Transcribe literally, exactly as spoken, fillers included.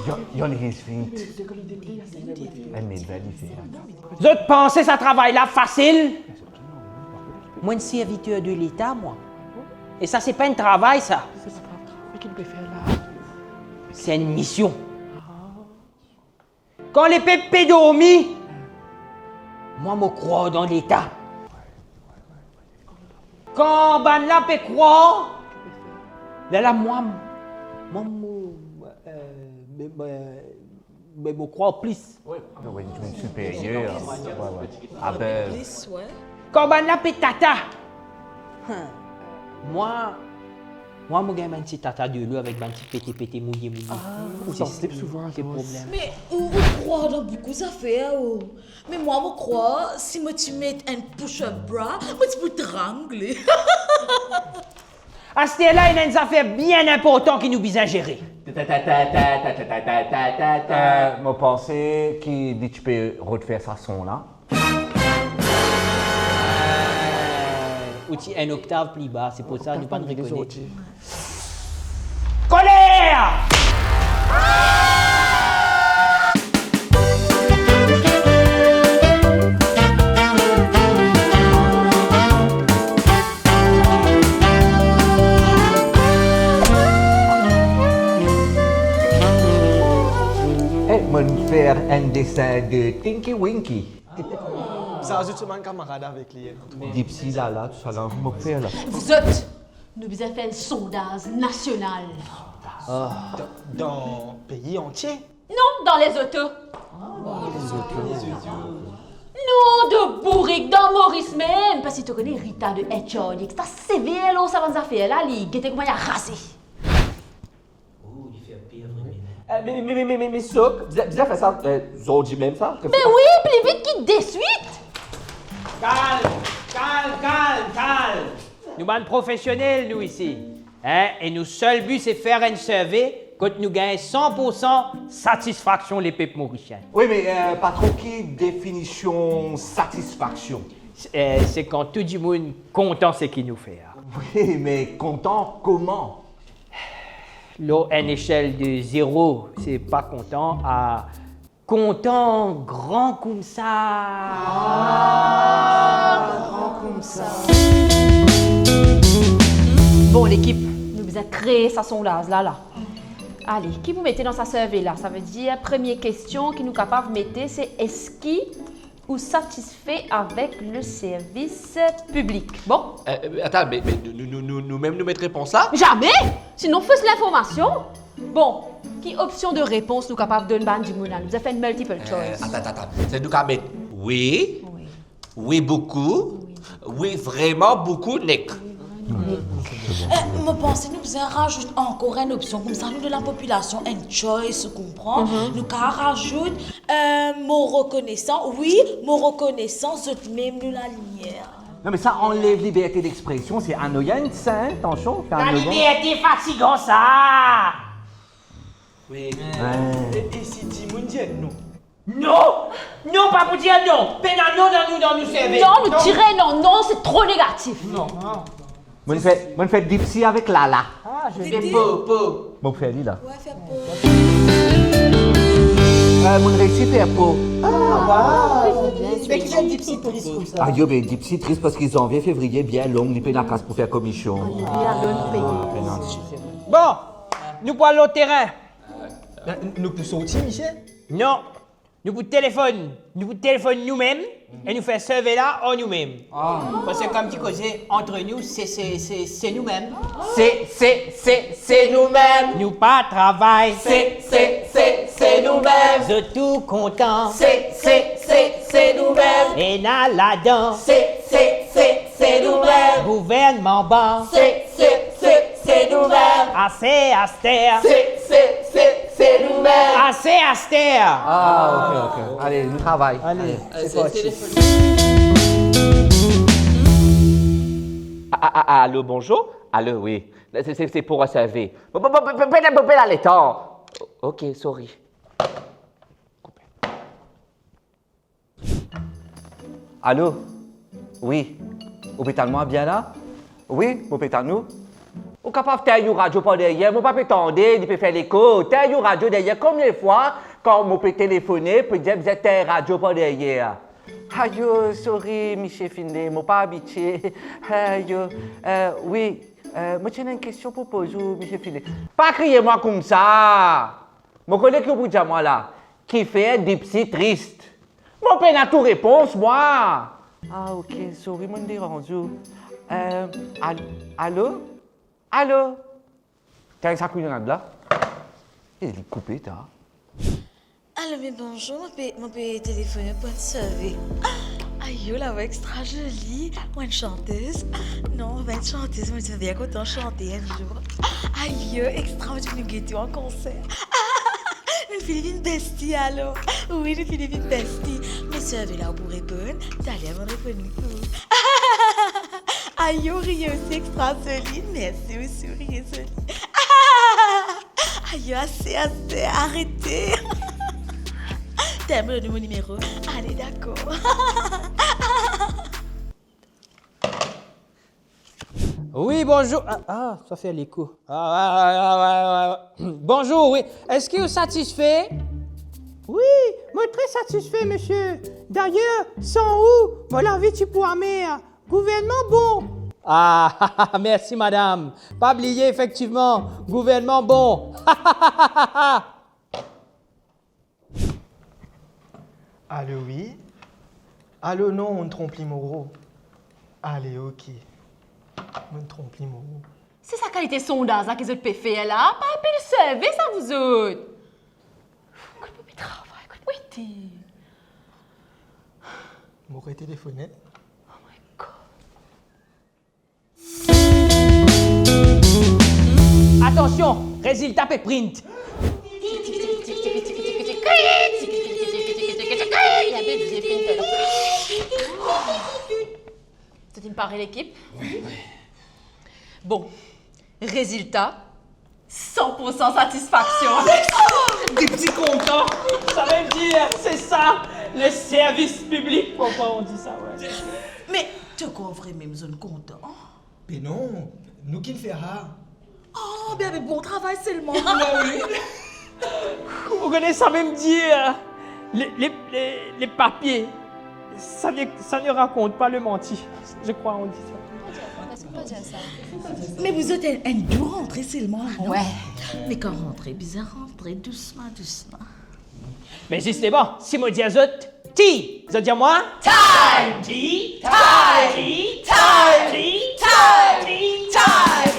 You're, you're on his feet. Enn medvel li fer. Zot panse sa travay la fasil? Mwa enn serviter de Leta, mwa. E sa, se pa enn travay, sa. Se enn mision. Kan lepep pe dormi, mwa, mo krwar dan Leta. Kan bannla pe krwar, lerla mwa, mwa, mo, euh, me, me, me mo krwar plis. Wi, enn siperyer. Wi, wi. Abel. Plis, wi. Kan bannla pe tata, mwa, mwa, mo gagn bann ti tata delo avek bann ti pete pete, mouye mouye. Ah, ou sansible souvan, se problem. Me ou, ou krwar dan boukou zafer, ou. Me mwa, mo krwar, si mo ti met enn push-up bra, mo ti pou trangle. Aster la, ena enn zafer bien inportan ki nou bizin zere. Euh, mo panse ki li ti pe rod fer sa son la. Ou ti enn oktav pli ba, se pou sa nou pa'nn rekonet. Koler! Eh, mo'nn fer enn desin de Tinky Winky. Sa, zot se bann kamarad avek li, hein. Dipsy, Lala, tousala, mo fer la. Zot, nou bizin fer enn sondaz nasional. Dan, dan pei antie? Non, dan lezoto. Non, de bourik, dan Moris mem. Parski to kone Rita de H R D X, ta sever lor sa bann zafer la, li gete kouma li araze. Oh, li fer per vremem. Eh, me, me, me, me, me, me, Sok, bizin, bizin fer sa, eh, zordi mem sa? Me wi, pli vit ki deswit. Kalm, kalm, kalm, kalm. Nou bann profesionel, nou isi. Hein? E nou sel bi, se fer enn serve kot nou gagn san pou san satisfaksion lepep morisien. Wi, me, euh, patron, ki definision satisfaksion? Eh, se kan tou dimoun kontan seki nou fer. Wi, me kontan kouma? Lor enn esel de zero, se pa kontan, a kontan gran koumsa. Ah, gran koumsa. Bon, lekip, nou bizin kree sa sondaz la, la. Ale, ki pou mete dan sa serve la? Savedir, premie kestion ki nou kapav mete, se eski ou satisfe avek le servis piblik? Bon. Eh, eh, atann, me, me nou, nou, nou, nou, nou mem nou met repons la? Zame! Sinon, fos linformasion. Bon, ki opsion de repons nou kapav donn bann dimoun la? Nou bizin fer enn multiple choice. Eh, atann, atann, atann. Se nou kapav met wi, wi, wi, boukou, wi, vreman boukou, nek. Eh, mo panse nou bizin razout ankor enn opsion, koumsa nou donn lapopilasion enn choice, ou konpran? Mhm. Nou kapav razout, eh, mo rekonesan, wi, mo rekonesan, zot mem nou lalimier. Non, me sa anlev liberte dexpresion, se anoyan sa, hein, atansion, se anoyan. Laliberte fatigan sa! Wi. Wi. E, e si dimoun dir non? Non! Non, pa pou dir non! Pena non dan nou, dan nou serve. Non, nou tire non, non, se tro negatif. Non. Mo'nn fer, mo'nn fer Dipsy avek Lala. Ah, je... Fer Po, Po. Mo fer li la. Wi, fer Po. Eh, mo'nn reysi fer Po. Ah, waw. Me ki fer Dipsy tris koumsa? Ah, yo, be Dipsy tris parski zanvie, fevriye bien long, li pena kas pou fer komision. Ah, li la donn peye. Ah, pena. Bon, nou pou al lor terin. Ben, nou pou sorti, misie? Non. Nou pou telefonn, nou pou telefonn noumem e nou fer serve la ar noumem. Ah. Parski kouma ti koze, antre nou, se, se, se, se noumem. Se, se, se, se noumem. Nou pa travay. Se, se, se, se noumem. Zot tou kontan. Se, se, se, se noumem. Ena ladan. Se, se, se, se noumem. Gouvernman ban. Se, se, se, se noumem. Ase, aster. Se, se, se, se noumem. Ase, aster. Ah, ok, ok. Ale, nou travay. Ale, ale, se parti. A, a, a, alo, bonzour. Alo, wi. Se, se, se pou reserve. Bon, bon, bon, bon, bon, bon, bon, letan. Ok, sorry. Alo? Wi. Ou pe tann mwa bien la? Wi, mo pe tann ou. Ou kapav tegn ou radio par deryer, mo pa pe tande, li pe fer leko. Tegn ou radio deryer, konbien fwa kan mo pe telefone, pe dir bizin tegn radio par deryer? Ayo, sorry, misie Finlay, mo pa abitie. Ayo, eh, wi, eh, mo ti ena enn kestion pou poz ou, misie Finlay. Pa kriye mwa koumsa! Mo kone ki ou pou dir mwa la, kifer Dipsy tris? Mo pena tou repons, mwa! Ah, ok, sorry, mo'nn deranz ou. Eh, al-, alo? Alo? Tegn sa kouyonnad la. E li koupe, ta. Alo, me bonzour, mo pe, mo pe telefone pou enn survey. Ah, ayo, lavwa extra zoli. Mo enn santez. Ah, non, mo pa enn santez, mo ti bien kontan sante enn zour. Ah, ayo, extra, mo ti finn gete an konser. Ah, nou finn vinn bestie alor. Wi, nou finn vinn bestie. Me survey la ou pou reponn, taler mo reponn ou. Ayo, riye osi extra zoli. Mersi osi, ou riye zoli. Ayo, ase, ase, arete. Temo donn mo nimero. Ale, dakor. Wi, bonzour. Ah, ah, sa fer leko. Ah, ah, ah, ah, ah, ah. Bonzour, wi. Eski ou satisfe? Wi, mo tre satisfe, misie. Dayer, san ou, mo lavi ti pou amer. Gouvernman bon. Ah, mersi, madam. Pa bliye, efektivman, gouvernman bon. Alo, wi. Alo, non, mo'nn tronp limero. Ale, ok. Mo'nn tronp limero. Se sa kalite sondaz la ki zot pe fer la, pa apel survey sa, vouzot. Kot mo pe travay, kot mo ete? Mo retelefone. Oh my God. Atansion, rezilta pe print. Zot inn pare, lekip? Bon, rezilta, san pou san satisfaksion. Dipsy kontan. Sa vle dir, se sa, le service public, pourquoi on dit ça, ouais. Me to krwar vremem zot inn kontan? Be non, nou ki'nn fer sa. Oh, bien, me bon travay selman. Ou kone sa mem dir, le, le, le, le papie, ça ne, ça ne raconte pas le menti. Je crois on dit ça. Me vouzot enn, enn dou rantre selman la, non? Wi. Me kan rantre, bizin rantre dousman, dousman. Me zisteman, si mo dir zot, ti, zot dir mwa, time! Ti, time! Ti, time! Ti, time! Ti, time!